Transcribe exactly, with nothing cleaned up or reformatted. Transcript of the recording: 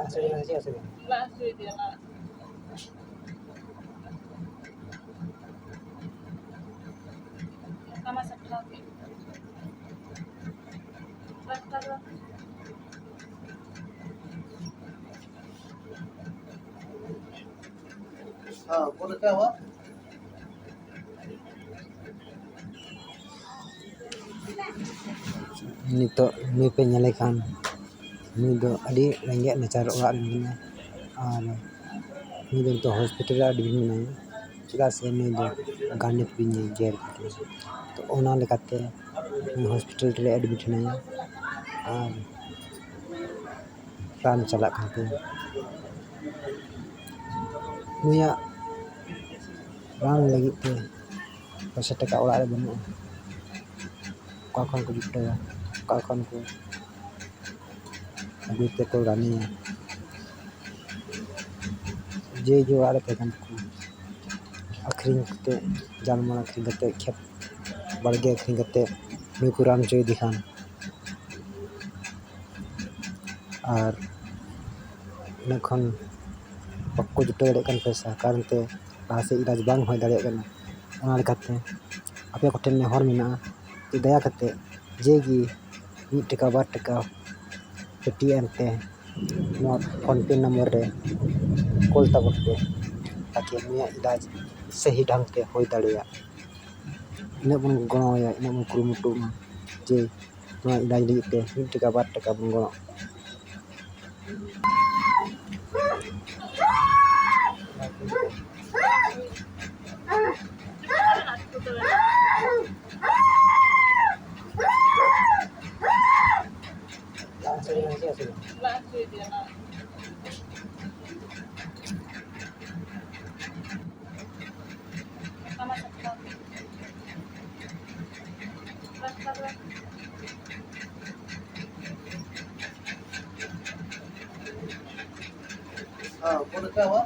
ᱦᱟᱹᱥᱩᱭᱮᱫ ᱢᱮᱭᱟ ᱥᱮ ᱵᱟᱝ? ᱞᱟᱡ ᱦᱟᱹᱥᱩᱭᱮᱫᱤᱧᱟ, ᱞᱟᱡ ᱦᱟᱹᱥᱩᱭᱮᱫᱤᱧᱟ᱾ ᱚᱱᱟ ᱢᱟ ᱥᱟᱯᱲᱟᱣ ᱜᱮ᱾ ᱰᱟᱠᱛᱟᱨ ᱫᱚ ᱦᱮᱸ, ᱵᱚᱞᱮ ᱠᱟ ᱦᱩᱣᱟ? ᱱᱤᱛᱚᱜ ᱱᱩᱭ ᱯᱮ ᱧᱮᱞᱮ ᱠᱷᱟᱱ, ᱱᱩᱭ ᱫᱚ ᱟᱹᱰᱤ ᱨᱮᱸᱜᱮᱡ ᱱᱟᱪᱟᱨ ᱚᱲᱟᱜ ᱨᱮ ᱢᱮᱱᱟᱭᱟ᱾ ᱟᱨ ᱱᱩᱭ ᱫᱚ ᱱᱤᱛᱚᱜ ᱦᱚᱥᱯᱤᱴᱟᱞ ᱨᱮ ᱮᱰᱢᱤᱴ ᱢᱮᱱᱟᱭᱟ, ᱪᱮᱫᱟᱜ ᱥᱮ ᱱᱩᱭ ᱫᱚ ᱜᱟᱸᱰᱮ ᱠᱚ ᱵᱤᱧ ᱮ ᱜᱮᱨ ᱠᱟᱫᱮᱭᱟ᱾ ᱛᱚ, ᱚᱱᱟ ᱞᱮᱠᱟᱛᱮ ᱱᱩᱭ ᱦᱚᱥᱯᱤᱴᱟᱞ ᱨᱮ ᱮᱰᱢᱤᱴ ᱦᱮᱱᱟᱭᱟ᱾ ᱟᱨ ᱨᱟᱱ ᱪᱟᱞᱟᱜ ᱠᱟᱱ ᱛᱟᱭᱟ᱾ ᱱᱩᱭᱟᱜ ᱨᱟᱱ ᱞᱟᱹᱜᱤᱫ ᱛᱮ ᱯᱚᱭᱥᱟ ᱴᱟᱠᱟ ᱚᱲᱟᱜ ᱨᱮ ᱵᱟᱹᱱᱩᱜᱼᱟ᱾ ᱚᱠᱟ ᱠᱷᱚᱱ ᱠᱚ ᱡᱩᱴᱟᱹᱣᱟ, ᱚᱠᱟ ᱠᱷᱚᱱ ᱠᱚ ᱟᱹᱜᱩᱭ ᱛᱮᱠᱚ ᱨᱟᱱᱮᱭᱟ? ᱡᱮ ᱡᱮ ᱚᱲᱟᱜ ᱨᱮ ᱛᱟᱦᱮᱸ ᱠᱟᱱ ᱛᱟᱠᱚᱣᱟ, ᱟᱹᱠᱷᱨᱤᱧ ᱠᱟᱛᱮ, ᱡᱟᱱᱣᱟᱨ ᱟᱹᱠᱷᱨᱤᱧ ᱠᱟᱛᱮ, ᱠᱷᱮᱛ ᱵᱟᱲᱜᱮ ᱟᱹᱠᱷᱨᱤᱧ ᱠᱟᱛᱮ ᱱᱩᱭ ᱠᱚ ᱨᱟᱱ ᱦᱚᱪᱚᱭᱮᱫᱮ ᱠᱷᱟᱱ, ᱟᱨ ᱤᱱᱟᱹ ᱠᱷᱚᱱ ᱵᱟᱠᱚ ᱡᱩᱴᱟᱹᱣ ᱫᱟᱲᱮᱭᱟᱜ ᱠᱟᱱ ᱯᱚᱭᱥᱟ ᱠᱟᱨᱚᱱ ᱛᱮ ᱞᱟᱦᱟ ᱥᱮᱫ ᱤᱞᱟᱡᱽ ᱵᱟᱝ ᱦᱩᱭ ᱫᱟᱲᱮᱭᱟᱜ ᱠᱟᱱᱟ᱾ ᱚᱱᱟ ᱞᱮᱠᱟᱛᱮ ᱟᱯᱮ ᱠᱚᱴᱷᱮᱱ ᱱᱮᱦᱚᱨ ᱢᱮᱱᱟᱜᱼᱟ ᱡᱮ ᱫᱟᱭᱟ ᱠᱟᱛᱮ ᱡᱮ ᱜᱮ ᱢᱤᱫ ᱴᱟᱠᱟ ᱵᱟᱨ ᱴᱟᱠᱟ ᱯᱮᱴᱤᱭᱮᱢ ᱛᱮ ᱱᱚᱣᱟ ᱯᱷᱳᱱ ᱯᱮ ᱱᱚᱢᱵᱚᱨ ᱨᱮ ᱠᱚᱞ ᱛᱟᱵᱚᱱ ᱯᱮ, ᱛᱟᱠᱤ ᱱᱩᱭᱟᱜ ᱤᱞᱟᱡᱽ ᱥᱟᱹᱦᱤ ᱰᱷᱚᱝ ᱛᱮ ᱦᱩᱭ ᱫᱟᱲᱮᱭᱟᱜ᱾ ᱤᱱᱟᱹᱜ ᱵᱚᱱ ᱜᱚᱲᱚ ᱟᱭᱟ, ᱤᱱᱟᱹᱜ ᱵᱚᱱ ᱠᱩᱨᱩᱢᱩᱴᱩᱜ ᱢᱟ ᱡᱮ ᱱᱚᱣᱟ ᱤᱞᱟᱡᱽ ᱞᱟᱹᱜᱤᱫ ᱛᱮ ᱢᱤᱫ ᱴᱟᱠᱟ ᱵᱟᱨ ᱴᱟᱠᱟ ᱵᱚᱱ ᱜᱚᱲᱚ᱾ हाँ, बोल क्या हुआ?